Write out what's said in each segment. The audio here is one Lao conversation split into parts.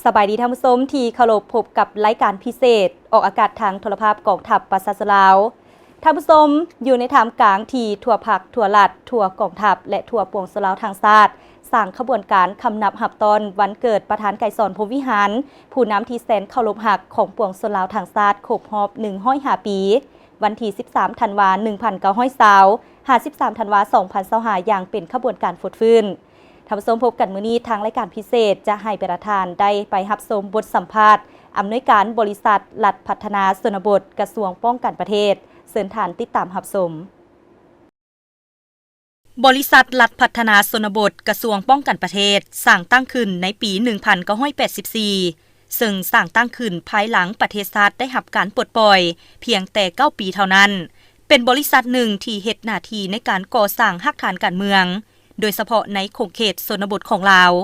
ສະບາຍດີທ່ານຜູ້ຊົມທີ່ເຄົາລົບ, ພົບກັບລາຍການພິເສດ ອອກອາກາດທາງໂທລະພາບກອງທັບປະຊາຊົນລາວ. ທ່ານຜູ້ຊົມ, ຢູ່ໃນທ່າມກາງທີ່ທົ່ວພັກ, ທົ່ວລັດ, ທົ່ວກອງທັບ ແລະ ທົ່ວປວງຊົນລາວທັງຊາດ ສ້າງຂະບວນການຄຳນັບຮັບຕ້ອນວັນເກີດປະທານໄກສອນ ພົມວິຫານ, ຜູ້ນຳທີ່ແສນເຄົາລົບຮັກຂອງປວງຊົນລາວທັງຊາດ ຄົບຮອບໜຶ່ງຮ້ອຍຫ້າປີ, ວັນທີສິບສາມ ທັນວາ ໜຶ່ງພັນເກົ້າຮ້ອຍຊາວ ຫາ ສິບສາມ ທັນວາ ສອງພັນຊາວຫ້າ ຢ່າງເປັນຂະບວນການຟົດຟື້ນ. ທ່ານຜູ້ຊົມ, ພົບກັນມື້ນີ້ທາງລາຍການພິເສດຈະໃຫ້ບັນດາທ່ານໄດ້ໄປຮັບຊົມບົດສຳພາດ ອຳນວຍການບໍລິສັດລັດພັດທະນາຊົນນະບົດ ກະຊວງປ້ອງກັນປະເທດ. ເຊີນທ່ານຕິດຕາມຮັບຊົມ. ບໍລິສັດລັດພັດທະນາຊົນນະບົດ ກະຊວງປ້ອງກັນປະເທດ ສ້າງຕັ້ງຂຶ້ນໃນປີໜຶ່ງພັນເກົ້າຮ້ອຍແປດສິບສີ່ ເຊິ່ງສ້າງຕັ້ງຂຶ້ນພາຍຫຼັງປະເທດຊາດໄດ້ຮັບການປົດປ່ອຍພຽງແຕ່ເກົ້າປີເທົ່ານັ້ນ, ເປັນບໍລິສັດໜຶ່ງທີ່ເຮັດໜ້າທີ່ໃນການກໍ່ສ້າງຮາກຖານການເມືອງ, ໂດຍສະເພາະໃນຂົງເຂດຊົນນະບົດຂອງລາວ.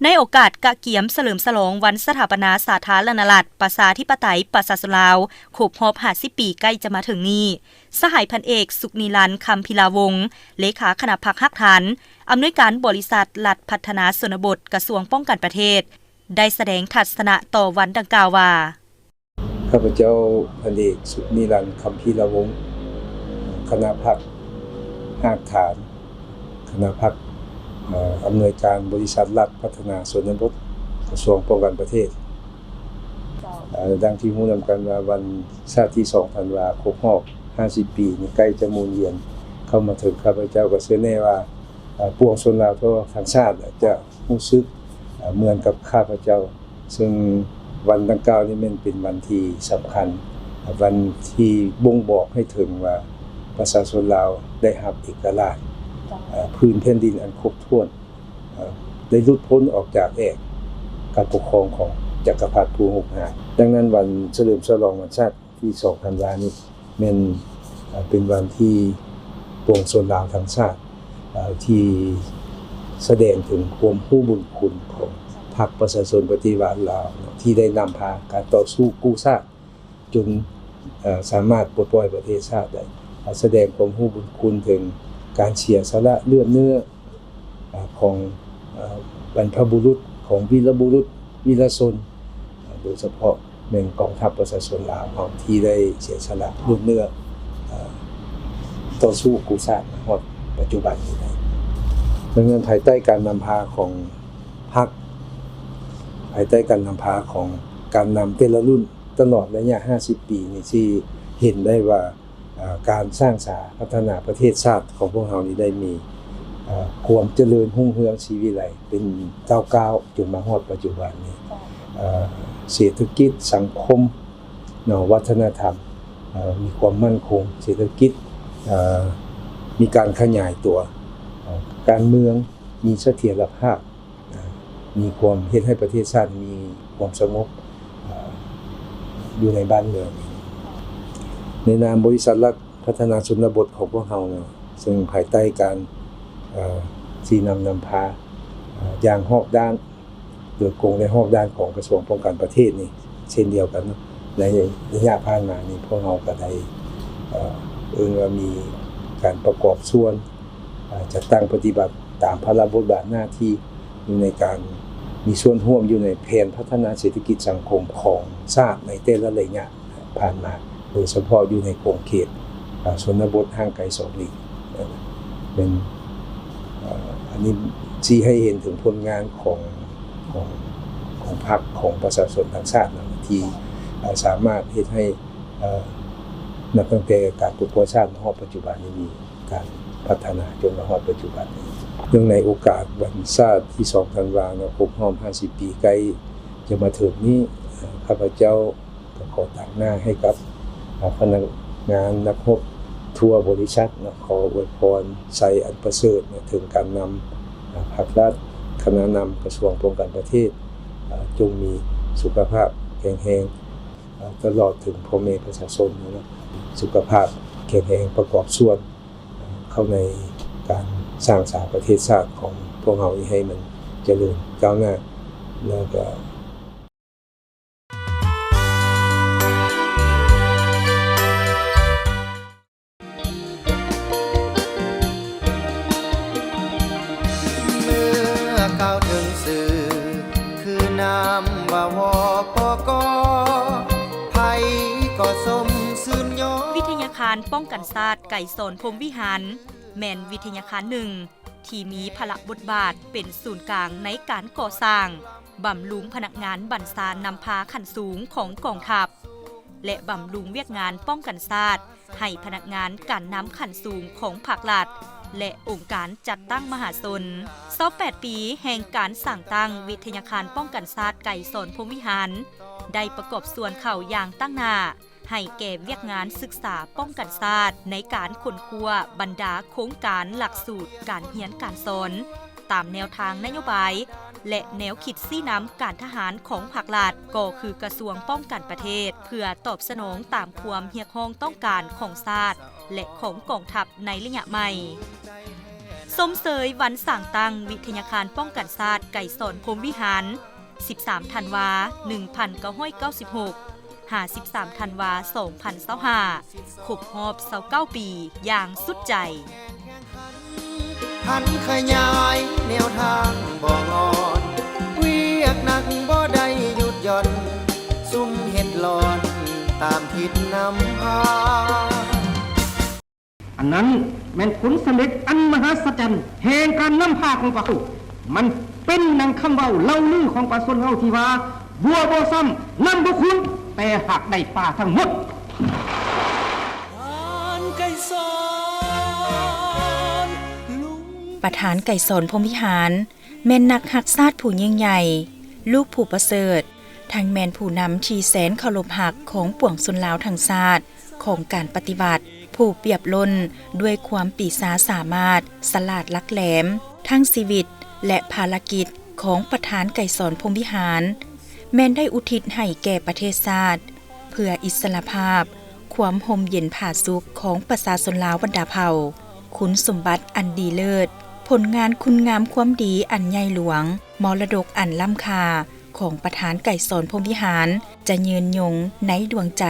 ໃນໂອກາດກະກຽມສະເຫຼີມສະຫຼອງວັນສະຖາປະນາສາທາລະນະລັດ ປະຊາທິປະໄຕ ປະຊາຊົນລາວ ຄົບຮອບຫ້າສິບປີໃກ້ຈະມາເຖິງນີ້, ສະຫາຍພັນເອກ ສຸກນິລັນ ຄຳພິລາວົງ ເລຂາຄະນະພັກຮາກຖານ ອຳນວຍການບໍລິສັດລັດພັດທະນາຊົນນະບົດ ກະຊວງປ້ອງກັນປະເທດ ໄດ້ສະແດງທັດສະນະຕໍ່ວັນດັ່ງກ່າວວ່າ: ຂ້າພະເຈົ້າ ພັນເອກ ສຸກນິລັນ ຄຳພິລາວົງ ຄະນະພັກຮາກຖານ ຄະນະພັກ ເອີ ອຳນວຍການບໍລິສັດລັດພັດທະນາຊົນນະບົດ ກະຊວງປ້ອງກັນປະເທດ. ເອີ ດັ່ງທີ່ຮູ້ນຳກັນວ່າ ວັນຊາດທີສອງ ທັນວາ ຄົບຮອບຫ້າສິບປີນີ້ໃກ້ຈະໝູນວຽນເຂົ້າມາເຖິງ, ຂ້າພະເຈົ້າກໍເຊື່ອແນ່ວ່າ ເອີ ປວງຊົນລາວທົ່ວທັງຊາດຈະຮູ້ສຶກ ເອີ ເໝືອນກັບຂ້າພະເຈົ້າ. ເຊິ່ງວັນດັ່ງກ່າວນີ້ແມ່ນເປັນວັນທີ່ສຳຄັນ, ວັນທີ່ບົ່ງບອກໃຫ້ເຖິງວ່າປະຊາຊົນລາວໄດ້ຮັບເອກະລາດ, ເອີ ພື້ນແຜ່ນດິນອັນຄົບຖ້ວນ, ເອີ ໄດ້ຫຼຸດພົ້ນອອກຈາກແອກການປົກຄອງຂອງຈັກກະພັດຜູ້ຮຸກຮານ. ດັ່ງນັ້ນ ວັນສະເຫຼີມສະຫຼອງວັນຊາດ ທີສອງ ທັນວານີ້ແມ່ນ ເອີ ເປັນວັນທີ່ປວງຊົນລາວທັງຊາດ ເອີ ທີ່ສະແດງເຖິງຄວາມຮູ້ບຸນຄຸນຂອງພັກປະຊາຊົນປະຕິວັດລາວເນາະ ທີ່ໄດ້ນຳພາການຕໍ່ສູ້ກູ້ຊາດຈົນ ເອີ ສາມາດປົດປ່ອຍປະເທດຊາດໄດ້, ສະແດງຄວາມຮູ້ບຸນຄຸນເຖິງການເສຍສະຫຼະເລືອດເນື້ອ ອາ ຂອງ ອາ ບັນພະບຸລຸດ ຂອງວີລະບຸລຸດ ວີລະຊົນ ອາ ໂດຍສະເພາະແມ່ນກອງທັບປະຊາຊົນລາວເຮົາທີ່ໄດ້ເສຍສະຫຼະເລືອດເນື້ອ ອາ ຕໍ່ສູ້ກູ້ຊາດມາຮອດປັດຈຸບັນນີ້ໄດ້. ດັ່ງນັ້ນ ພາຍໃຕ້ການນຳພາຂອງພັກ, ພາຍໃຕ້ການນຳພາຂອງການນຳແຕ່ລະລຸ້ນຕະຫຼອດໄລຍະຫ້າສິບປີນີ້ ຊິເຫັນໄດ້ວ່າ ເອີ ການສ້າງສາພັດທະນາປະເທດຊາດຂອງພວກເຮົານີ້ໄດ້ມີ ເອີ ຄວາມຈະເລີນຮຸ່ງເຮືອງສີວິໄລເປັນກ້າວໆ ຈົນມາຮອດປັດຈຸບັນນີ້. ເອີ ເສດຖະກິດ, ສັງຄົມເນາະ, ວັດທະນະທຳ ເອີ ມີຄວາມໝັ້ນຄົງ, ເສດຖະກິດ ເອີ ມີການຂະຫຍາຍຕົວ, ເອີ ການເມືອງມີສະຖຽນລະພາບ, ມີຄວາມເຮັດໃຫ້ປະເທດຊາດມີຄວາມສະຫງົບ ເອີ ຢູ່ໃນບ້ານເມືອງ. ໃນນາມບໍລິສັດລັດພັດທະນາຊົນນະບົດຂອງພວກເຮົາເນາະ, ເຊິ່ງພາຍໃຕ້ການ ເອີ ຊີ້ນຳນຳພາ ເອີ ຢ່າງຮອບດ້ານ ໂດຍກົງ ແລະ ຮອບດ້ານຂອງກະຊວງປ້ອງກັນປະເທດນີ້ເຊັ່ນດຽວກັນເນາະ, ໃນໄລຍະຜ່ານມານີ້ ພວກເຮົາກໍໄດ້ ເອີ ເອີ້ນວ່າມີການປະກອບສ່ວນ ເອີ ຈັດຕັ້ງປະຕິບັດຕາມພາລະບົດບາດໜ້າທີ່ ຢູ່ໃນການມີສ່ວນຮ່ວມຢູ່ໃນແຜນພັດທະນາເສດຖະກິດສັງຄົມຂອງຊາດໃນແຕ່ລະໄລຍະຜ່ານມາ, ໂດຍສະເພາະຢູ່ໃນຂົງເຂດ ເອີ ຊົນນະບົດຫ່າງໄກສອກຫຼີກ. ເອີ ແມ່ນ ເອີ ອັນນີ້ຊີ້ໃຫ້ເຫັນເຖິງຜົນງານຂອງ ຂອງ ຂອງພັກ ຂອງປະຊາຊົນທັງຊາດນັ້ນ ທີ່ ເອີ ສາມາດເຮັດໃຫ້ ເອີ ນັບຕັ້ງແຕ່ການປົດປ່ອຍຊາດມາຮອດປັດຈຸບັນນີ້ ມີການພັດທະນາຈົນມາຮອດປັດຈຸບັນນີ້. ເນື່ອງໃນໂອກາດວັນຊາດທີສອງ ທັນວາເນາະ ຄົບຮອບຫ້າສິບປີໃກ້ຈະມາເຖິງນີ້, ເອີ ຂ້າພະເຈົ້າກໍຂໍຕາງໜ້າໃຫ້ກັບ ເອີ ພະນັກງານນັກຮົບທົ່ວບໍລິສັດເນາະ ຂໍອວຍພອນໄຊອັນປະເສີດເນາະ ເຖິງການນຳ ເອີ ພັກລັດ, ຄະນະນຳກະຊວງປ້ອງກັນປະເທດ ເອີ ຈົ່ງມີສຸຂະພາບແຂງແຮງ ເອີ ຕະຫຼອດເຖິງພໍ່ແມ່ປະຊາຊົນເນາະ ສຸຂະພາບແຂງແຮງ ປະກອບສ່ວນ ເອີ ເຂົ້າໃນການສ້າງສາປະເທດຊາດຂອງພວກເຮົານີ້ໃຫ້ມັນຈະເລີນກ້າວໜ້າ ແລ້ວກໍ ເມື່ອກ່າວເຖິງຊື່ ຄືນ້ຳ ວິທະຍາຄານປ້ອງກັນຊາດໄກສອນ ພົມວິຫານ ແມ່ນວິທະຍາຄານໜຶ່ງ ທີ່ມີພາລະບົດບາດເປັນສູນກາງໃນການກໍ່ສ້າງ, ບຳລຸງພະນັກງານບັນຊານຳພາຂັ້ນສູງຂອງກອງທັບ ແລະ ບຳລຸງວຽກງານປ້ອງກັນຊາດໃຫ້ພະນັກງານການນຳຂັ້ນສູງຂອງພາກລັດ ແລະ ອົງການຈັດຕັ້ງມະຫາຊົນ. ຊາວແປດປີແຫ່ງການສ້າງຕັ້ງວິທະຍາຄານປ້ອງກັນຊາດໄກສອນ ພົມວິຫານ ໄດ້ປະກອບສ່ວນເຂົ້າຢ່າງຕັ້ງໜ້າ ໃຫ້ແກ່ວຽກງານສຶກສາປ້ອງກັນຊາດ ໃນການຄົ້ນຄວ້າບັນດາໂຄງການຫຼັກສູດການຮຽນການສອນ ຕາມແນວທາງນະໂຍບາຍ ແລະ ແນວຄິດຊີ້ນຳການທະຫານຂອງພາກລັດ ກໍຄືກະຊວງປ້ອງກັນປະເທດ ເພື່ອຕອບສະໜອງຕາມຄວາມຮຽກຮ້ອງຕ້ອງການຂອງຊາດ ແລະ ຂອງກອງທັບໃນໄລຍະໃໝ່. ຊົມເຊີຍວັນສ້າງຕັ້ງວິທະຍາຄານປ້ອງກັນຊາດໄກສອນ ພົມວິຫານ ສິບສາມ ທັນວາ ໜຶ່ງພັນເກົ້າຮ້ອຍເກົ້າສິບຫົກ ຫາ ສິບສາມ ທັນວາ ສອງພັນຊາວຫ້າ ຄົບຮອບ ຊາວເກົ້າ ປີ ຢ່າງສຸດໃຈ. ຫັນຂະຫຍາຍແນວທາງບໍ່ງອນ ວຽກໜັກບໍ່ໄດ້ຢຸດຢ່ອນ ຊຸມເຮັດຫຼອນຕາມທິດນຳພາ. ອັນນັ້ນແມ່ນຜົນສຳເລັດອັນມະຫັດສະຈັນແຫ່ງການນຳພາຂອງພວກເຮົາ. ມັນເປັນດັ່ງຄຳເວົ້າເລົ່າລືຂອງປະຊາຊົນເຮົາທີ່ວ່າ ບົວບໍ່ຊ້ຳ ນ້ຳບໍ່ຂຸ້ນ ແຕ່ຫາກໄດ້ປາທັງໝົດ. ປະທານໄກສອນ ພົມວິຫານ ແມ່ນນັກຮັກຊາດຜູ້ຍິ່ງໃຫຍ່, ລູກຜູ້ປະເສີດ, ທັງແມ່ນຜູ້ນຳທີ່ແສນເຄົາລົບຮັກຂອງປວງຊົນລາວທັງຊາດ, ຂອງການປະຕິວັດ, ຜູ້ປຽບລົ້ນດ້ວຍຄວາມປີຊາສາມາດ, ສະຫຼາດຫຼັກແຫຼມ, ທັງຊີວິດ ແລະ ພາລະກິດຂອງປະທານໄກສອນ ພົມວິຫານ ແມ່ນໄດ້ອຸທິດໃຫ້ແກ່ປະເທດຊາດ ເພື່ອອິດສະຫຼະພາບ, ຄວາມຮົ່ມເຢັນຜາສຸກຂອງປະຊາຊົນລາວບັນດາເຜົ່າ. ຄຸນສົມບັດອັນດີເລີດ, ຜົນງານຄຸນງາມຄວາມດີອັນໃຫຍ່ຫຼວງ, ມໍລະດົກອັນລ້ຳຄ່າຂອງປະທານໄກສອນ ພົມວິຫານ ຈະຍືນຍົງໃນດວງໃຈ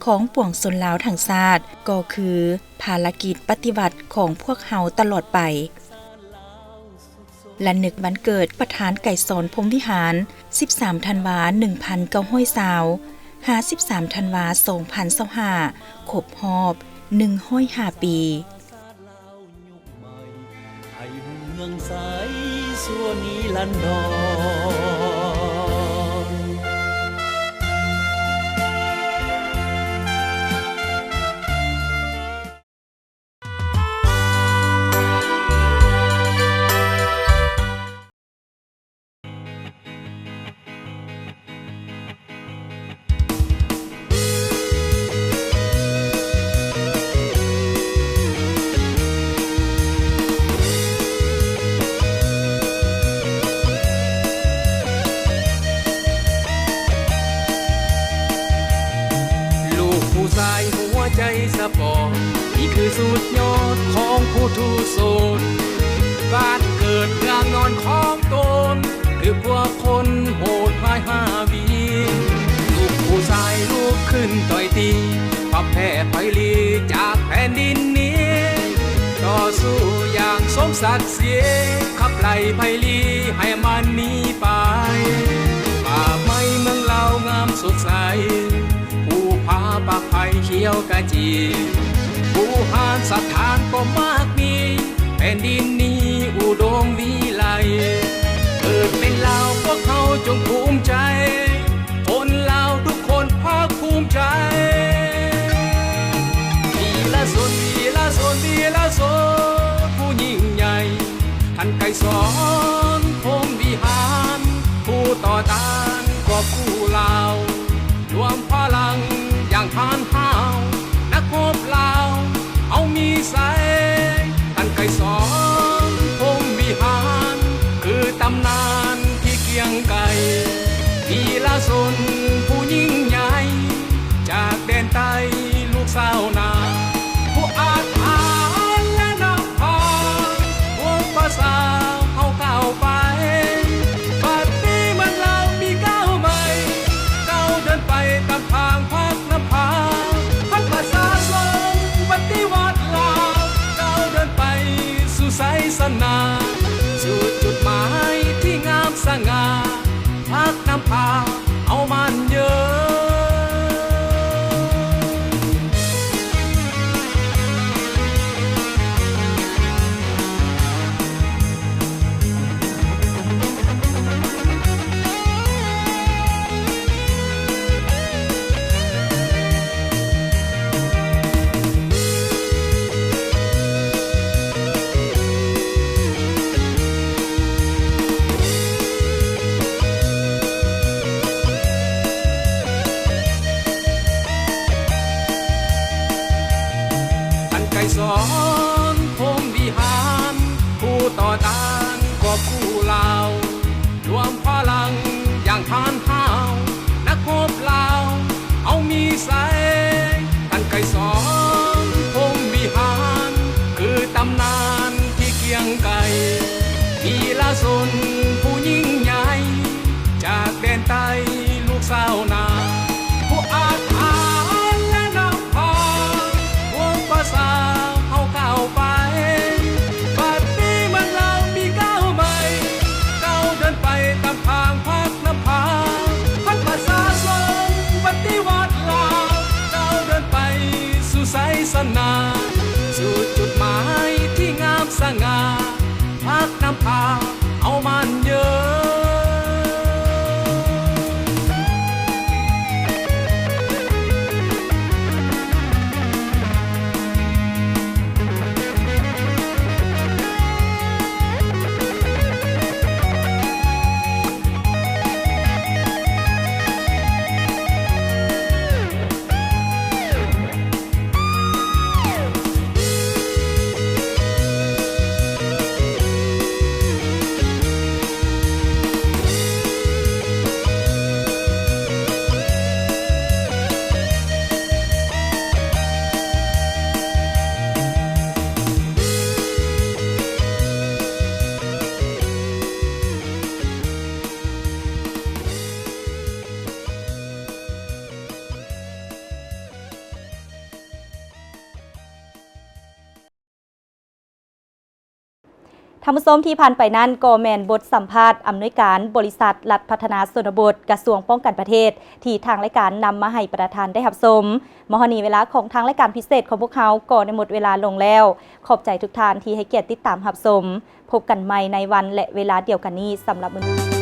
ຂອງປວງຊົນລາວທັງຊາດ ກໍຄືພາລະກິດປະຕິວັດຂອງພວກເຮົາຕະຫຼອດໄປ. ລະນຶກວັນເກີດປະທານໄກສອນ ພົມວິຫານ ສິບສາມ ທັນວາ ໜຶ່ງພັນເກົ້າຮ້ອຍຊາວ ຫາ ສິບສາມ ທັນວາ ສອງພັນຊາວຫ້າ ຄົບຮອບ ໜຶ່ງຮ້ອຍຫ້າ ປີ. ລູກຜູ້ຊາຍຫົວໃຈສະປອນ ນີ້ຄືສຸດຍອດຂອງຜູ້ທຸຊົນ. ບ້ານເກີດເມືອງນອນຂອງຕົນ ຖືກພວກຄົນໂຫດຮ້າຍຫ້າວຽນ. ລູກຜູ້ຊາຍລຸກຂຶ້ນຕ່ອຍຕີ ພັບແພ້ໄພລີຈາກແຜ່ນດິນນີ້ ຕໍ່ສູ້ຢ່າງສົມສັກ ເສຍ ຂັບໄລ່ໄພລີໃຫ້ມັນໜີໄປ. ປ່າໄມ້ເມືອງລາວງາມສົດໃສ ພູຜາປາກໄຜ່ຂຽວກະຈີ ບູຮານສະຖານກໍມາກມີ ແຜ່ນດິນນີ້ອຸດົມວິໄລ. ເກີດເປັນລາວພວກເຮົາຈົ່ງພູມໃຈ ຄົນລາວທຸກຄົນພາກພູມໃຈ. ວີລະຊົນ ວີລະຊົນ ວີລະຊົນຜູ້ຍິ່ງໃຫຍ່ ທ່ານໄກສອນ ພົມວິຫານ ຜູ້ຕໍ່ຕ້ານກອບກູ້ລາວ ລວມພະລັງຢ່າງຫານຫ້າວ ນັກຮົບລາວເຮົາມີໄຊ. ທ່ານໄກສອນ ພົມວິຫານ ຄືຕຳນານທີ່ກຽງໄກ ວີລະຊົນຜູ້ຍິ່ງໃຫຍ່ ຈາກແດນໃຕ້ລູກຊາວນາ ຜູ້ອາດຫານ ແລະ ນຳພາ ພວກພາສາເຮົາກ້າວໄປ ບັດນີ້ເມືອງລາວມີກ້າວໃໝ່ ກ້າວເດີນໄປຕາມທາງພັກນຳພາ ພັກປະຊາຊົນປະຕິວັດລາວ ກ້າວເດີນໄປສູ່ໄຊຊະນະ ສູ່ຈຸດໝາຍທີ່ງາມສະຫງ່າ ພັກນຳພາ ທາງພັກນຳພາ ພັກປະຊາຊົນປະຕິວັດລາວ ກ້າວເດີນໄປສູ່ໄຊຊະນາ ສູ່ຈຸດໝາຍທີ່ງາມສະຫງ່າ ພັກນຳພາເຮົາໝັ້ນຍືນ. ທ່ານຜູ້ຊົມ ທີ່ຜ່ານໄປນັ້ນກໍແມ່ນບົດສຳພາດອຳນວຍການບໍລິສັດລັດພັດທະນາຊົນນະບົດ ກະຊວງປ້ອງກັນປະເທດ ທີ່ທາງລາຍການນຳມາໃຫ້ບັນດາທ່ານໄດ້ຮັບຊົມ. ມາຮອດນີ້ເວລາຂອງທາງລາຍການພິເສດຂອງພວກເຮົາກໍໄດ້ໝົດເວລາລົງແລ້ວ. ຂອບໃຈທຸກທ່ານທີ່ໃຫ້ກຽດຕິດຕາມຮັບຊົມ. ພົບກັນໃໝ່ໃນວັນ ແລະ ເວລາດຽວກັນນີ້. ສຳລັບມື້ນີ້